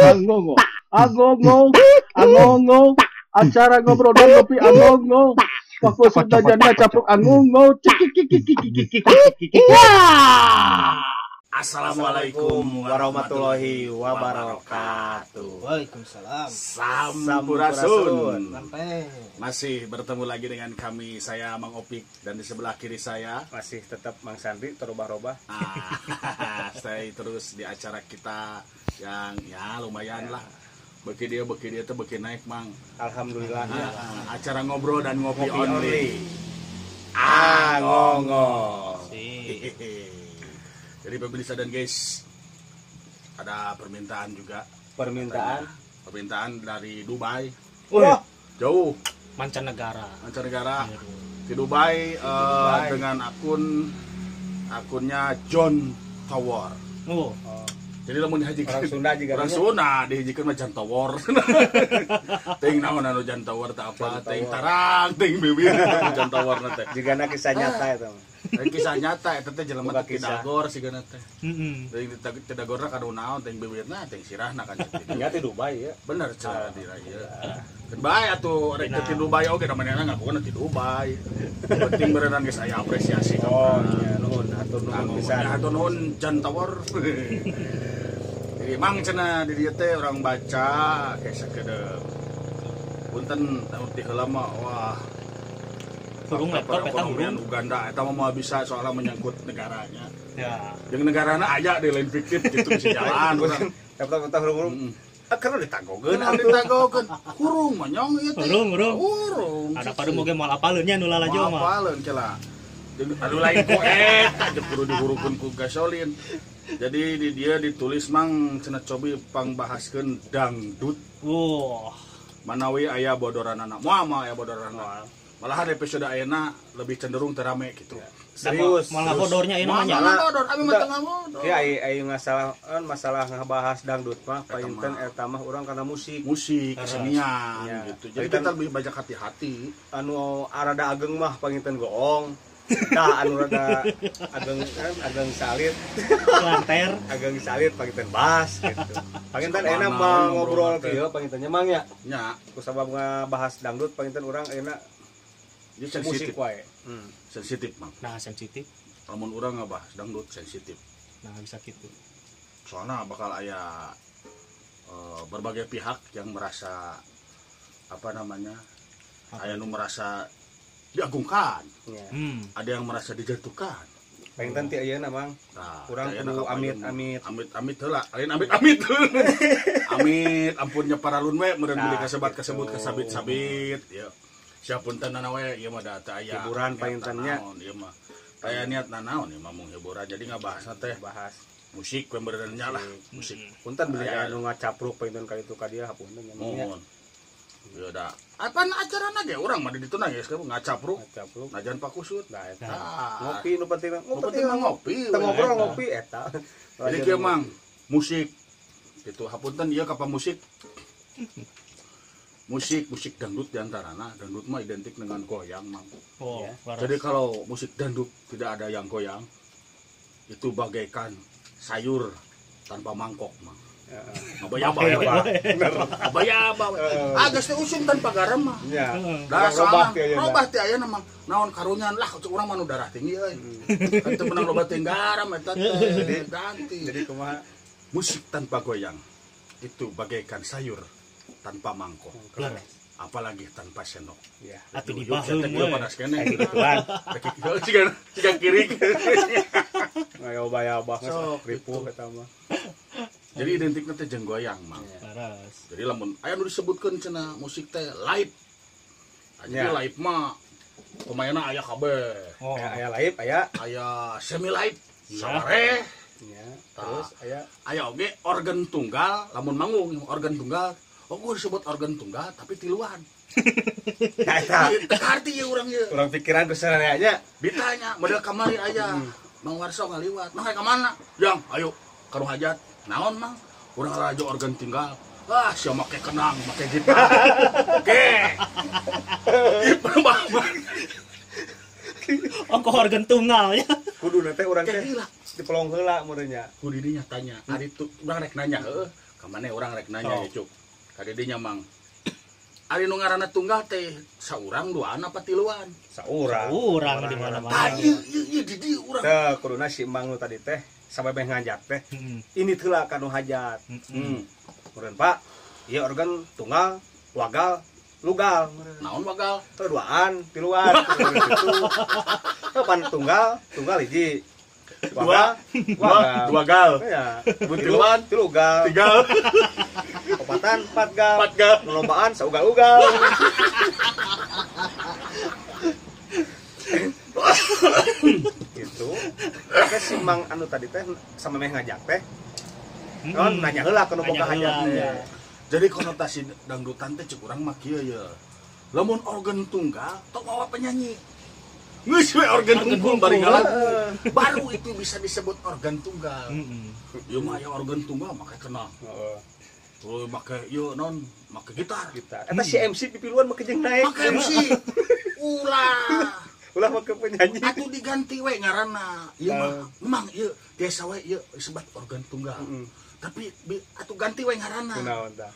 Angongo, angongo, angongo, acara ngobrol dan ngopi angongo. Waktu sudah janda capluk angongo. Assalamualaikum warahmatullahi wabarakatuh. Waalaikumsalam. Sampurasun. Masih bertemu lagi dengan kami, saya Mang Opik, dan di sebelah kiri saya masih tetap Mang Sandi, terubah-robah. Stay terus di acara kita yang ya lumayan lah. Beki dia tuh beki naik, Mang. Alhamdulillah. Nah, acara ngobrol dan ngopi only. Angongo. Jadi pemirsa dan guys, ada permintaan juga. Permintaan dari Dubai. Wah, jauh. Mancanegara. Mancanegara. Di Dubai, Dubai. Dengan akunnya John Tower. Oh. Jadi lamun dihajikeun orang Sunda juga. Orang Sunda dihajikeun mah John Tower. Teuing naon anu John Tower teh apa? Teuing tarang, teuing bibir John Tower na teh. Jigana kisah nyata eta mah. Kisah nyata eta teh jelema teh tidagor sigana teh. Heeh. Teuing tidagorna kanu naon teuing bibirna teuing sirahna kan. Nya ti Dubai ya. Bener cenah di ieu. Keun bae atuh rek teh ti Dubai oge da manehna ngakuna ti Dubai. Penting beneran geus aya apresiasi ka. Oh iya, nuhun hatur nuhun pisan. Hatur nuhun John Tower. Jadi mang cenah di dieu teh urang baca kayak sakedeung. Punten ti heula mah wah. Hurung laptop eta hurung Uganda eta mah moal bisa soalnya menyangkut negaranya. Ya. Jeung negarana aya di lain fiktif gitu bisa jalan urang. Laptop eta hurung. Karena ditagogeun, ditagogeun. Hurung mah nyong ieu teh. Hurung, hurung. Hurung. Ada padu moge moal apaleun nya nu lalajo mah. Moal apaleun cela. Jeung anu lain ku eta jeung kudu dihurungkeun ku gasolin. Jadi di dia ditulis mang cenah cobi pangbahaskeun dangdut. Wah. Manawi aya bodoranana. Moal mah aya bodoranana. Malahan episode ayeuna lebih cenderung terame gitu. Ya. Serius. Malah bodornya ieu namanya. Malah bodor, abi mah teu ngabodor. Ya ai masalah ngabahas dangdut mah painten eta mah urang kana musik. Musik, kesenian ya. Gitu. Jadi kita lebih banyak hati-hati. Anu arada ageng mah panginten goong. Tah anu rada ageng kan ageng salit. Lanter. Ageng salit panginten bass gitu. Panginten enak mah ngobrol kieu panginten nya mang nya. Nya. Kusabab ngabahas dangdut panginten urang enak sensitif wae. Sensitif, Mang. Nah, sensitif. Lamun urang ngabahas dangdut sensitif. Nah, bisa gitu. Soalnya bakal aya berbagai pihak yang merasa apa namanya? Aya nu merasa diagungkan. Ya. Ada yang merasa dijatuhkan. Panginten ti ayeuna, Mang. Nah, urang kudu amit-amit. Amit-amit heula, lain amit-amit. Amit ampunnya paralun we meureun beli kasebat kasebut kasabit-sabit ya. Siapunten nana we ieu mah da teu aya hiburan paintennya ieu mah aya niat nanaon ieu mah mung hiburan jadi ngabahasna teh bahas musik we meureun nya lah musik. Punten beli aya nu ngacapruk painten ka ditu ka dieu hapunten nya. Mohon. Ieu da apan acarana ge urang mah di ditu na geus ngacapruk. Ngacapruk. Najan pakusut. Nah eta. Ngopi nu penting mah ngopi. Teu ngobrol ngopi eta. Jadi kieu Mang musik gitu hapunten ieu ka pamusik. Musik dangdut diantarana, dangdut mah identik dengan goyang, Mang. Oh, ya. Jadi kalau musik dangdut tidak ada yang goyang, itu bagaikan sayur tanpa mangkok, Mang. Ngabayaba ya, ngabayaba. Ah, geus teh usum tanpa garam mah. Ya. Dah robah teh ayeuna mah. Naon karunyan lah cek urang mah nu darah tinggi euy. Kan teu meunang loba teh garam eta teh. Ganti. Jadi kumaha? Musik tanpa goyang itu bagaikan sayur tanpa mangkok, apalagi tanpa sendok. Ya. Atuh dibaheum we. Panas keneh gituan. Siga kiri. Ayo bayabah geus ripuh eta mah. Jadi identikna teh jeung goyang, Mang. Leres. Jadi lamun aya nu disebutkeun cenah musik teh live. Jadi live mah pemainna aya kabeh. Oh. Aya live, aya semi live. Sore. Ya, terus aya oge organ tunggal, lamun manggung organ tunggal. Oh, gue disebut organ tunggal tapi tiluan. Eta. Teu arti ya urang ieu. Urang pikiran ku sararea nya. Ditanya model kamari aya. Mang Warso ngaliwat. Mang ka mana? Yang, ayo ka nu hajat. Naon, Mang? Urang rajo organ tinggal. Ah, sia make kenang, make gitar. Oke. Ongkoh organ tunggal ya. Kudu teh urang teh. dipelong heula meureun nya. Ku didinya tanya, ari tu urang rek nanya heueuh, ka maneh urang rek nanya ya cuk. Ka didinya Mang. Ari nu ngaranna tunggal teh saurang duaan apa tiluan? Saurang. Urang di mana-mana. Tah ieu ieu di dieu urang. Teh kuduna si Mang nu tadi teh sampai beh ngajak teh. Ini heula ka nu hajat. Meureun Pak, ieu organ tunggal, wagal, lugal. Naon wagal? Teh duaan, tiluan gitu. Teh pan tunggal, tunggal hiji. Wagal, wagal. Dua gal. Iya. Tiluan, tilugal. Tiga. Opatan, empat gal. Empat gal. Lombaan saugal-ugal. Gitu. Teh si Mang anu tadi teh sama meh ngajak teh. Non nanya heula ka nu boga hajat. Jadi konotasi dangdutan teh cek urang mah kieu ye. Lamun organ tunggal tong mawa penyanyi. Geus we organ tunggal bari ngalagu. Baru itu bisa disebut organ tunggal. Ieu mah aya organ tunggal make kena. Heeh. Terus make ieu non, make gitar. Gitar. Eta si MC pipiluan make jeung naek. Make MC. Ulah. Ulah make penyanyi. Atuh diganti we ngaranna. Ieu mah memang ieu biasa we ieu disebut organ tunggal. Tapi atuh ganti we ngaranna. Kunaon tah?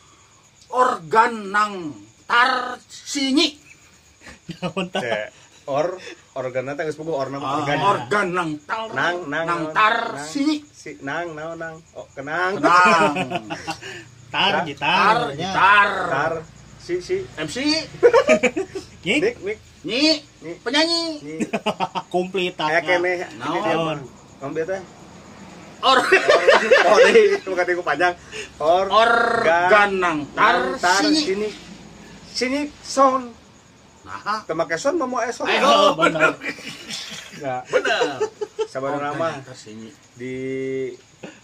Organ nang tar sinyi. Naon tah? Or organna teh geus puguh orna mah organ. Organ nang tar nang nang tar sinyi. Si nang naon nang oh kenang. Kenang. Tar gitar gitar. Tar si si MC. Nik nik nyi penyanyi. Komplit aya keneh ini dia mah. Kamu bieu teh or or itu bukan ku panjang. Or organ nang tar sini. Sini sound. Nah, teu make sound mah moal sound. Ayo bener. Ya. Bener. Sabarna mah di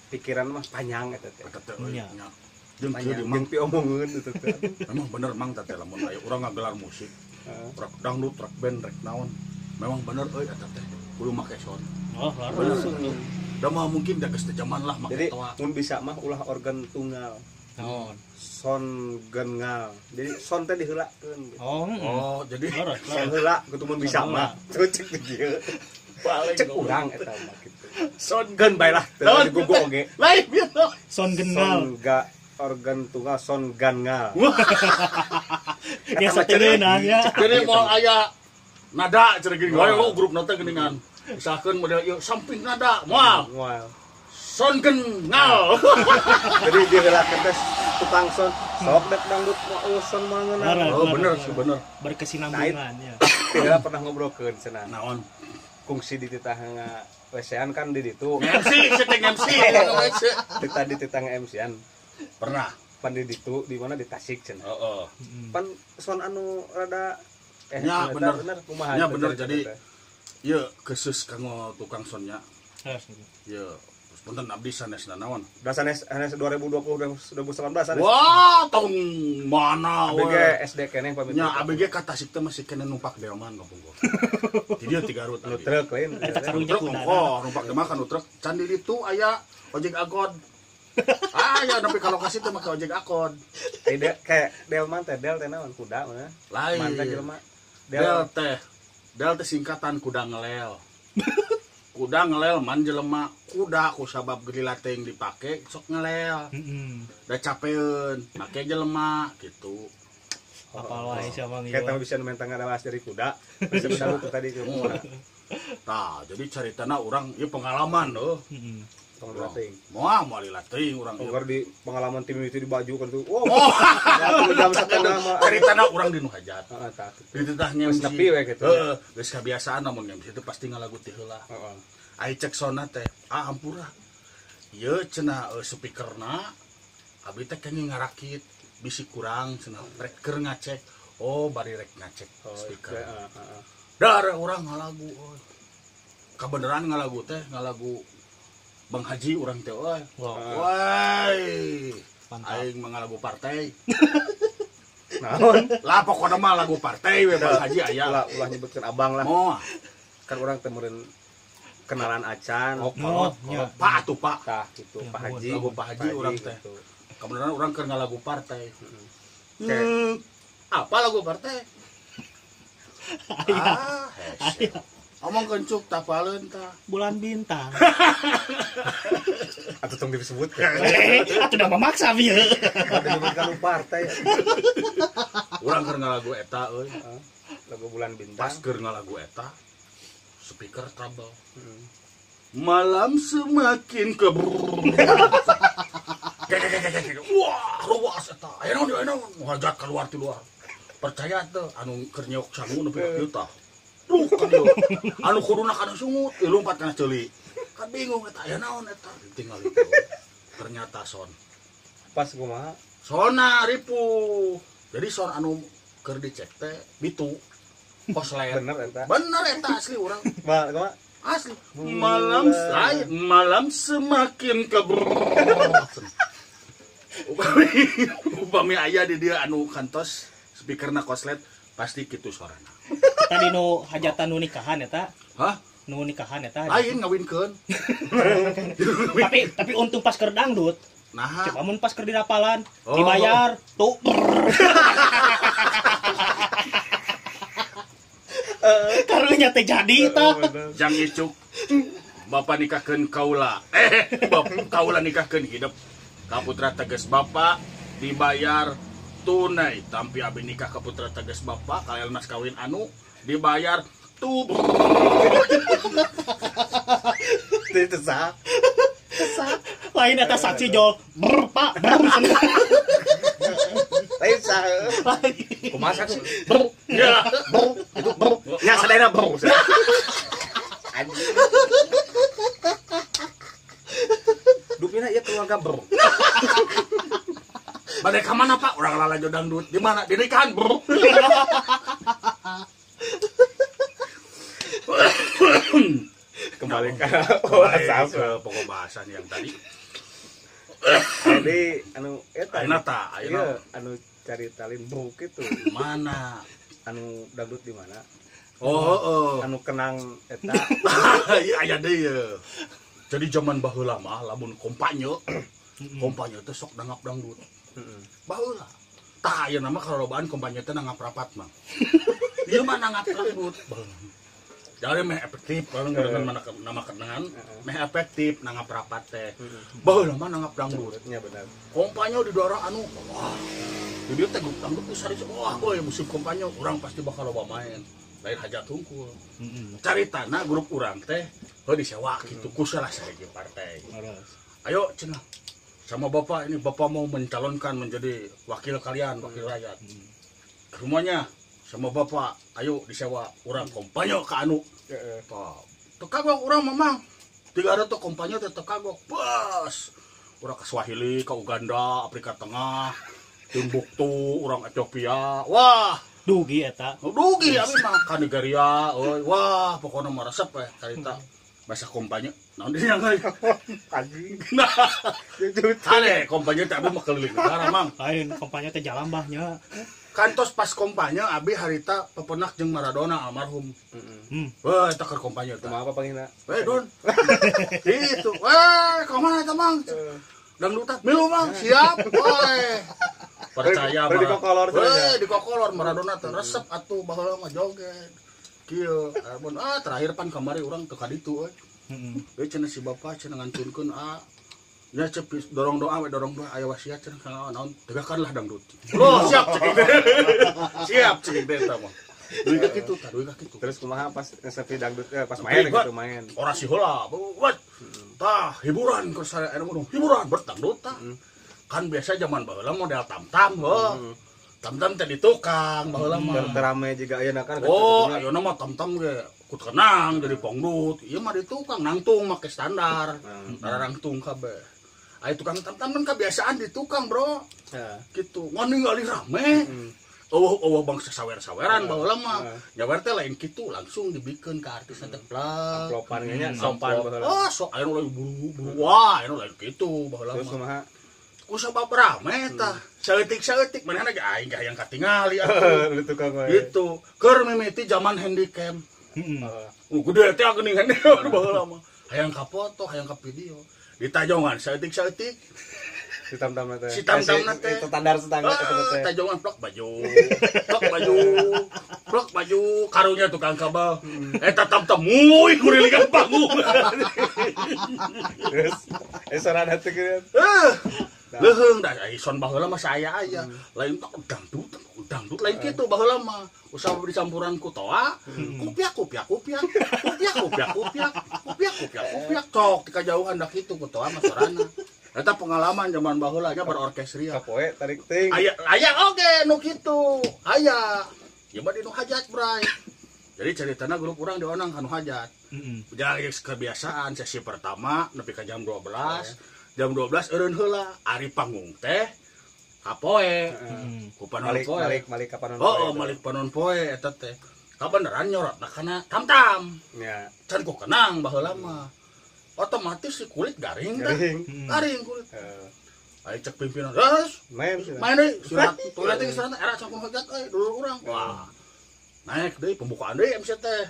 pikiran mah panjang eta teh. Nya. Jeung jeung piomongeun eta teh. Memang bener Mang teh lamun aya urang ngagelar musik. Rock dangdut, rock band, rek naon. Memang bener euy eta teh. Kudu make sound. Oh, leres. Da mah mungkin da geus teu zaman lah make toa. Jadi mun bisa mah ulah organ tunggal. Naon? Son gengal. Jadi son teh diheulakeun gitu. Oh, jadi son heula kitu mun bisa mah. Tuh cek kieu. Cek urang eta mah kitu. Son gen bae lah teu digugu oge. Lain bieu. Son gengal. Son ga organ tunggal son gangal. Biasa teh ya. Jadi moal aya nada cenah geuning. Wae grup na teh geuningan. Misalkan model ieu samping nada moal. Moal. Son gengal. Jadi diheulakeun teh tukang son sok dek dangdut moal son moal ngeunah. Oh bener sih bener. Berkesinambungan ya. Heula pernah ngobrolkeun cenah. Naon? Kungsi di titah WC-an kan di ditu. MC seteng MC. Titah di titah MC-an. Pernah. Pan di ditu di mana di Tasik cenah. Heeh. Pan son anu rada nya bener. Kumaha. Nya bener jadi ieu khusus kanggo tukang sonnya. Ieu punten abdi sanes nanaon. Da sanes 2020 2018 sanes. Wah, tahun mana we. ABG SD keneh pamit. Nya ABG ka Tasik teh masih keneh numpak delman kapungkur. Di dieu ti Garut. Nu truk lain. Eta karunya kuda. Oh, numpak delman kan nu truk. Can di ditu aya ojek angkot. Ah, ya nepi ka lokasi teh make ojek angkot. Kayak delman teh del teh naon kuda mah. Lain. Mantap jelema. Del teh. Del teh singkatan kuda ngelel. Kuda ngelel man jelema kuda ku sabab gerila teh dipake sok ngelel. Da capeun make jelema gitu. Apal wae sia Mang ieu. Kita bisa mentang ngadawas dari kuda. Bisa bisa tadi ke. Tah, jadi caritana urang ieu pengalaman heuh. Heeh. Tong teuing. Moal moal lila teuing urang. Urang di pengalaman tim itu di baju kan tuh. Wow. Jam setengah mah. Caritana urang di nu hajat. Heeh, tah. Di titah nge-MC. Geus nepi we kitu. Heeh, geus kabiasaan lamun nge-MC itu pasti ngalagu ti heula. Heeh. Ai cek sona teh, ah ampura. Ieu cenah speakerna abdi teh kenging ngarakit bisi kurang cenah rek keur ngacek. Oh, bari rek ngacek speaker. Heeh. Dar urang ngalagu euy. Kabeneran ngalagu teh, ngalagu Bang Haji urang teh euy. Woi. Aing mah ngalagu partai. Naon? Lah pokona mah lagu partai we Bang Haji aya. Ulah ulah nyebutkeun abang lah. Moal. Kan urang teh meureun kenalan acan. Oh, kolot, kolot. Pak atuh Pak. Tah gitu, Pak Haji. Lagu Pak Haji urang teh. Kebenaran urang keur ngalagu partai. Apa lagu partai? Ah, hese. Omongkeun cuk tapaleun tah. Bulan bintang. Atuh tong disebutkeun. Atuh da memaksa bieu. Disebutkan nu partai. Urang keur ngalagu eta euy. Lagu bulan bintang. Pas keur ngalagu eta speaker trouble. Malam semakin ke wah, ruas eta. Aya naon ngajat keluar ti luar. Percaya teu anu keur nyeok sangu nepi ka kieu tah. Duh, kan ieu. Anu kuduna kana sungut, lompat kana ceuli. Kan bingung eta aya naon eta. Tinggal itu. Ternyata son. Pas kumaha? Sona ripuh. Jadi son anu keur dicek teh bitu. Koslet. Bener eta. Bener eta asli urang. Kumaha? Asli. Malam saya malam semakin ke upami aya di dia anu kantos speakerna koslet pasti kitu suarana. Tadi nu hajatan nu nikahan eta. Hah? Nu nikahan eta. Lain ngawinkeun. Tapi untung pas keur dangdut. Nah. Coba mun pas keur dirapalan, dibayar tuh. Karunya teh jadi tah. Jang icuk. Bapak nikahkeun kaula. Bapak kaula nikahkeun hidup. Ka putra tegas bapak dibayar tunai. Tampi abi nikah ka putra tegas bapak kalian mas kawin anu dibayar tu. Teu sah. Lain eta saksi jol. Brr pak, brr. Lain sah. Kumaha saksi? Brr. Ya, brr. Itu brr. Nya sadayana brr. Anjing. Dupina ieu keluarga brr. Bade ka mana Pak? Urang lalajo dangdut. Di mana? Di nikahan brr. Kembali ke pokok bahasan yang tadi. Jadi anu eta ayeuna ta, ayeuna anu cari talin bruk itu. Mana? Anu dangdut di mana? Oh, heeh. Anu kenang eta. Ieu aya deui ye. Jadi zaman baheula mah lamun kompanye, kompanye teh sok nanggap dangdut. Heeh. Baheula. Tah ayeuna mah karolobaan kompanye teh nanggap rapat mah. Ieu mah nanggap dangdut. Jadi meh efektif kalau dengan nama kenangan, meh efektif nanggap rapat teh. Baheula mah nanggap dangdut. Nya benar. Kompanye di daerah anu wah. Di dieu teh grup dangdut geus sari wah euy musim kompanye urang pasti bakal loba main. Lain hajat hungkul. Caritana grup urang teh heuh disewa kitu ku salah sahiji partai. Ayo cenah sama bapak ini bapak mau mencalonkan menjadi wakil kalian, wakil rakyat. Rumahnya sama bapak, ayo disewa urang kompanyo ka anu. Heeh. Teu kagok urang mamang. 300 kompanyo teh teu kagok. Bas. Urang ke Swahili, ke Uganda, Afrika Tengah, Timbuktu, urang Ethiopia. Wah, dugi eta. Dugi abi mah ka Nigeria euy. Wah, pokona mah resep we carita. Bahasa kompanyo naon deui yang euy. Anjing. Nah, hale kompanyo teh abi mah keliling negara mang. Lain kompanyo teh jalambah nya. Kantos pas kompanyo abi harita pepenak jeung Maradona almarhum. Heeh. Wah, eta keur kompanyo teh. Kumaha panggilna? We Don. Gitu. Weh, ka mana eta mang? Dangdutan milu mang, siap. Weh. Percaya di kokolor we di kokolor Maradona teh resep atuh baheula mah joget. Kieu, mun terakhir pan kamari urang teu ka ditu euy. Heeh. Cenah si bapak cenah ngantunkeun nya cep dorong doa we dorong doa aya wasiat cenah kana naon tegakkanlah dangdut. Loh, siap cek. Siap cek eta mah. Duit ka kitu tah, duit ka kitu. Terus kumaha pas ngesepi dangdut pas main gitu main. Orasi heula. Buat. Tah, hiburan keur sare aya ngomong hiburan berdangdut tah. Kan biasa zaman baheula model tam-tam heuh. Tam-tam teh di tukang baheula mah. Terame juga ayeuna kan. Oh, ayeuna mah tam-tam ge ku tenang jadi pongdut. Ieu mah di tukang nangtung make standar. Darangtung kabeh. Aya tukang tam-tam kan kebiasaan di tukang, Bro. Gitu. Ngan ningali rame. Eueuh bangsa sawer-saweran baheula mah. Nyawer teh lain kitu langsung dibikeun ka artis teh plak. Amplopan ge nya sopan baheula. Oh, sok aya nu lain buru-buru. Wah, aya nu lain kitu baheula mah. Terus kumaha? Ku sabab rame tah. Saeutik-saeutik manehna ge aing hayang katingali atuh. Di tukang wae. Gitu. Keur mimiti zaman handycam. Heeh. Gede teh geuning handycam baheula mah. Hayang ka foto, hayang ka video. Ditajongan saeutik-saeutik. Si tam-tam teh. Si tam-tam teh. Standar standar eta teh. Tajongan plok baju. Plok baju. Plok baju karunya tukang kabel. Eta tam-tam muy kurilingan panggung. Terus sorana teh kieu. Leuheung da ai son baheula mah saya aya. Lain tak dangdut, dangdut lain kitu baheula mah. Usah dicampuran ku toa, kupiak kupiak kupiak, kupiak kupiak kupiak, kupiak kupiak kupiak cok di kajauhan da kitu ku toa mah sorana. Eta pengalaman zaman baheula nya berorkestria. Kapoe tarik ting. Aya aya oge nu kitu. Aya. Ieu mah di nu hajat, Bray. Jadi ceritana grup urang dionang ka nu hajat. Jadi kebiasaan sesi pertama nepi ka jam 12. Jam 12 eureun heula ari panggung teh kapoe. Ku panon poe. Malik ka panon poe. Oh, malik panon poe eta teh. Kabeneran nyorotna kana tam-tam. Nya. Can ku kenang baheula mah. Otomatis si kulit garing dah. Garing kulit. Ayo cek pimpinan. Terus main deui surat tulis teh surat era cangkung hajat euy dulur urang. Wah. Naik deui pembukaan deui MC teh.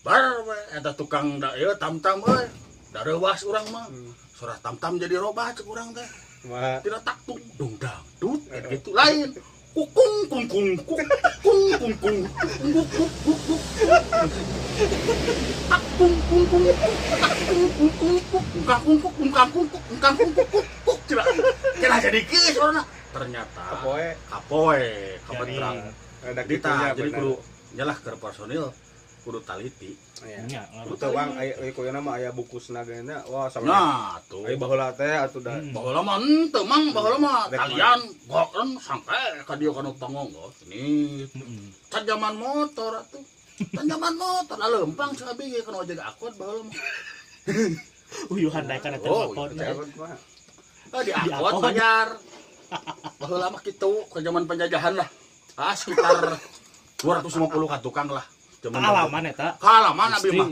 Bar eta tukang da ieu tam-tam euy. Dareuwas urang mah. Surat tam-tam jadi robah cek urang teh. Tidak taktung dong dangdut gitu lain. Kukung kung kung kung kung kung kung kung kung kung kung tak kung kung kung tak kung kung kung kung kung kung kung kung kung kung kung kira jadi kieu sorana ternyata kapoe kapoe kabetrang kita jadi kudu nyalah ke personil kudu taliti nya kudu bang aya koyona mah aya buku senagana wah sama nah tuh aya baheula teh atuh da baheula mah henteu mang baheula mah kalian goken sampai ka dieu kana pangong ini can zaman motor atuh can zaman motor lah leumpang sabi ge kana ojek akot baheula mah uyuhan daek kana teh akot di akot bayar baheula mah kitu ke zaman penjajahan lah ah sekitar 250 ka tukang lah. Kaalaman eta. Kaalaman abi mah.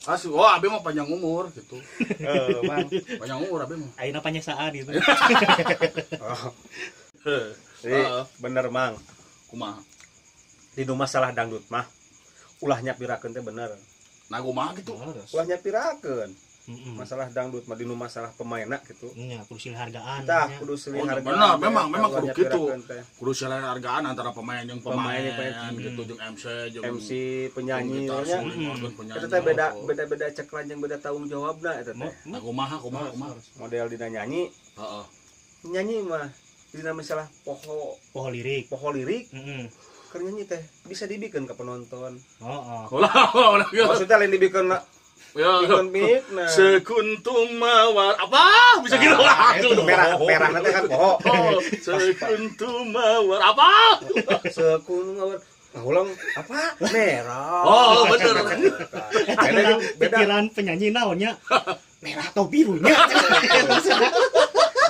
Asli, oh abi mah panjang umur gitu. Heeh, Bang. Panjang umur abi mah. Ayeuna panyesaan gitu. Heeh. Bener, Mang. Kumaha? Dinu masalah dangdut mah ulah nyapirakeun teh bener. Nah, kumaha gitu? Ulah nyapirakeun. Masalah dangdut mah dinu masalah pemainna gitu. Nya, kudu silih hargaan. Tah, kudu silih hargaan. Bener, memang kudu kitu. Kudu silih hargaan antara pemain jeung pemain gitu jeung MC jeung MC penyanyi nya. Eta teh beda-beda ceklan jeung beda tanggung jawabna eta teh. Nah, kumaha kumaha kumaha. Model dina nyanyi. Heeh. Nyanyi mah dina masalah poho lirik. Poho lirik. Keur nyanyi teh bisa dibikeun ka penonton. Heeh. Maksudnya lain dibikeun Ya, sekuntum mawar apa bisa gitu lah merah merah nanti kan poho sekuntum mawar apa sekuntum mawar ulang apa merah oh bener beda pikiran penyanyi naonnya merah atau birunya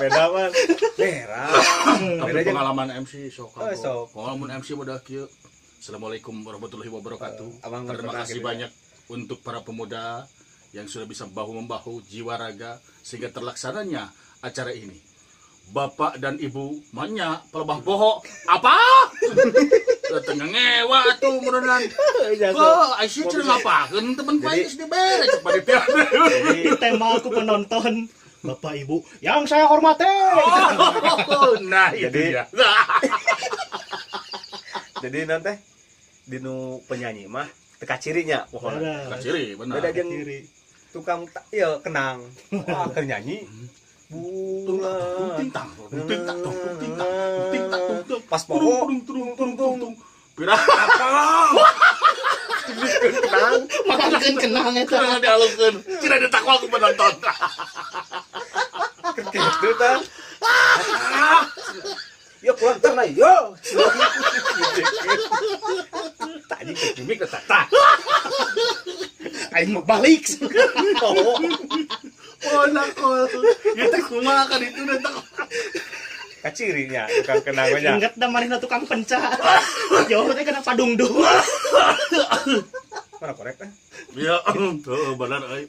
beda man merah tapi pengalaman MC sok pengalaman MC udah kieu. Assalamualaikum warahmatullahi wabarakatuh. Terima kasih banyak untuk para pemuda yang sudah bisa bahu-membahu jiwa raga sehingga terlaksananya acara ini. Bapak dan Ibu manya pelebah boho apa? Tengah ngewa tuh meureunan. Oh, aisyah cenah ngapakeun temen ku aing geus dibere cek panitia. Tema aku penonton Bapak Ibu yang saya hormati. Oh, nah itu dia. Jadi nanti dinu penyanyi mah teka cirinya pokoknya. Teka ciri, benar. Beda jeung tukang ieu kenang. Wah, keur nyanyi. Bunga ting tang ting tang ting tang ting tang tung pas poho tung tung tung tung. Pira apa? Kenang, makan kenang eta. Kenang dialungkeun. Cenah ditakwa ku penonton. Kitu tah. Yo pulang ntar lah yo. Tadi gimmick tah. Aing mau balik. Oh nakol. Ya teh kumaha kan itu teh. Kacirinya tukang kenangnya. Ingat dah marina tukang penca. Jauh teh kena padungdung. Mana korek teh? Iya, tuh bener euy.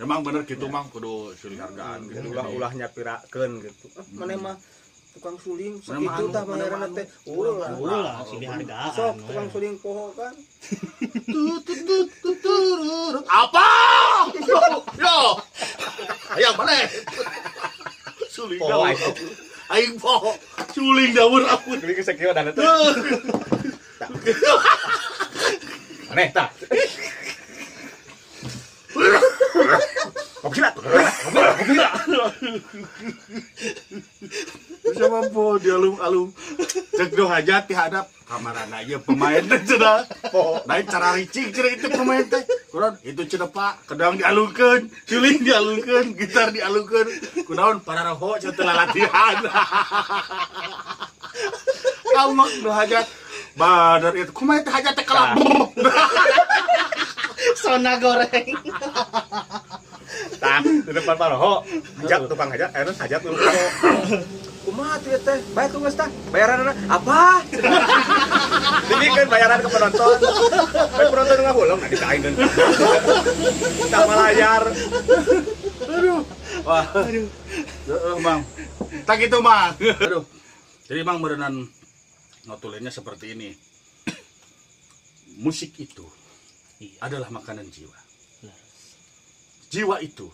Memang bener gitu mang kudu silih hargaan gitu. Ulah-ulah nyapirakeun gitu. Maneh mah tukang suling sakitu tah bayaranna teh. Ulah, ulah silih hargaan. Sok tukang suling poho kan. Apa? Yo. Ayo maneh. Suling. Poho Aing poho suling daun ampun. Geuning sakieu dana teh. Aneh tah. Kopi lah. Kopi lah. Sama po dialung-alung. Cek do hajat dihadap kamarana ieu pemain teh cenah. Lain cara ricing cenah itu pemain teh. Kunaon itu cenah Pak, kedang dialungkeun, suling dialungkeun, gitar dialungkeun. Kunaon pararoho cenah teu latihan. Amak do hajat. Badar itu kumaha teh hajat teh kelab. Sona goreng. Tah, di depan paroho, hajat tukang hajat, ayeuna hajat nu kumaha tuh teh? Bae tuh geus tah. Bayaranna apa? Dibikeun bayaran ke penonton. Bae penonton ngahuleng nah dikainkeun. Sama layar. Aduh. Wah. Aduh. Heeh, Mang. Tak gitu, Mang. Aduh. Jadi Mang meureunan notulennya seperti ini. Musik itu adalah makanan jiwa. Jiwa itu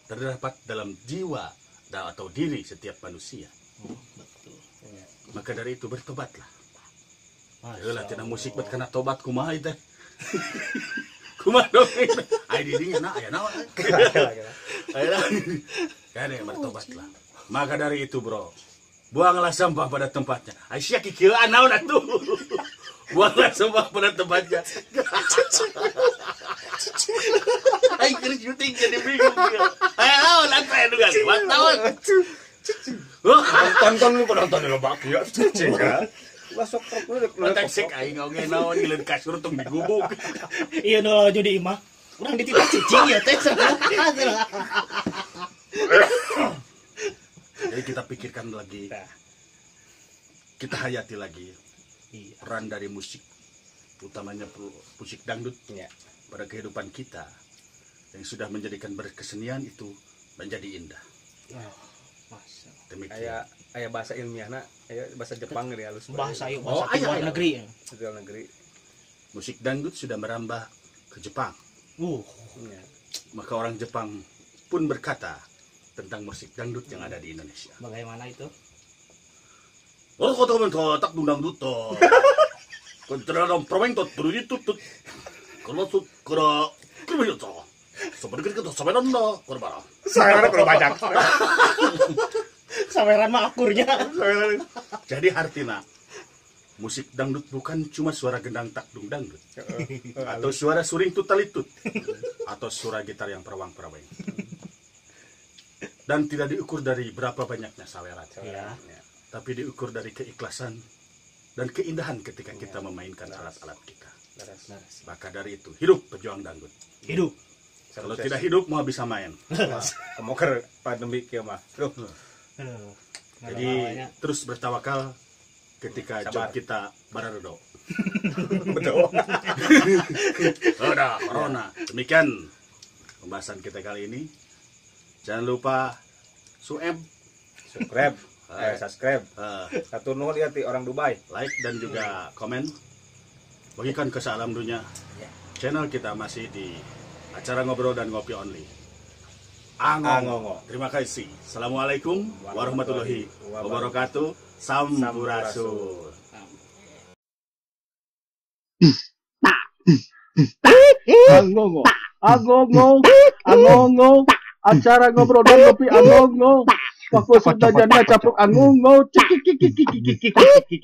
terdapat dalam jiwa atau diri setiap manusia. Oh, betul. Maka dari itu bertobatlah. Heula cenah musik bet kana tobat kumaha ieu teh. Kumaha dong? Ai di dinya na aya naon. Aya. Kene bertobatlah. Maka dari itu, Bro, buanglah sampah pada tempatnya. Ai sia kikieuan naon atuh. Buanglah sampah pada tempatnya. Aing keur syuting jadi bingung dia. Aya naon atuh aya nu galiwat naon. Tonton lu penonton lu bak ya cicing kan. Masuk truk lu sek aing oge naon ngileun kasur tong digubuk. Iya nu laju di imah. Urang dititah cicing ya teh. Jadi kita pikirkan lagi. Kita hayati lagi. Peran dari musik, utamanya musik dangdut pada kehidupan kita yang sudah menjadikan berkesenian itu menjadi indah. Oh, demikian. Aya bahasa ilmiahna, aya bahasa Jepang geuning halus. Bahasa ieu bahasa luar negeri. Luar negeri. Musik dangdut sudah merambah ke Jepang. Maka orang Jepang pun berkata tentang musik dangdut yang ada di Indonesia. Bagaimana itu? Oh, kota tak dangdut to. Kontra permain tot begitu tut. Kalau sut kera kerja to. Sebenarnya kita saweran dah, korban. Saweran kalau banyak. Saweran mah akurnya. Jadi artinya musik dangdut bukan cuma suara gendang takdung dangdut atau suara suring tutalitut atau suara gitar yang perawang-perawang. Dan tidak diukur dari berapa banyaknya saweran. Ya. Tapi diukur dari keikhlasan dan keindahan ketika kita memainkan alat-alat kita. Maka dari itu, hidup pejuang dangdut. Hidup. Kalau tidak hidup mau bisa main. Kemoker pandemi kieu mah. Jadi terus bertawakal ketika job kita bararedo. Betul. Udah, corona. Demikian pembahasan kita kali ini. Jangan lupa subscribe. Subscribe. Satu nol ya ti orang Dubai. Like dan juga komen. Bagikan ke sealam dunia. Channel kita masih di acara ngobrol dan ngopi only. Angongo. Terima kasih. Assalamualaikum warahmatullahi wabarakatuh. Sampurasun. Angongo. Angongo. Angongo. Acara ngobrol dan ngopi angongo. Waktu sudah janda capluk angongo. Cik cik cik cik cik cik cik.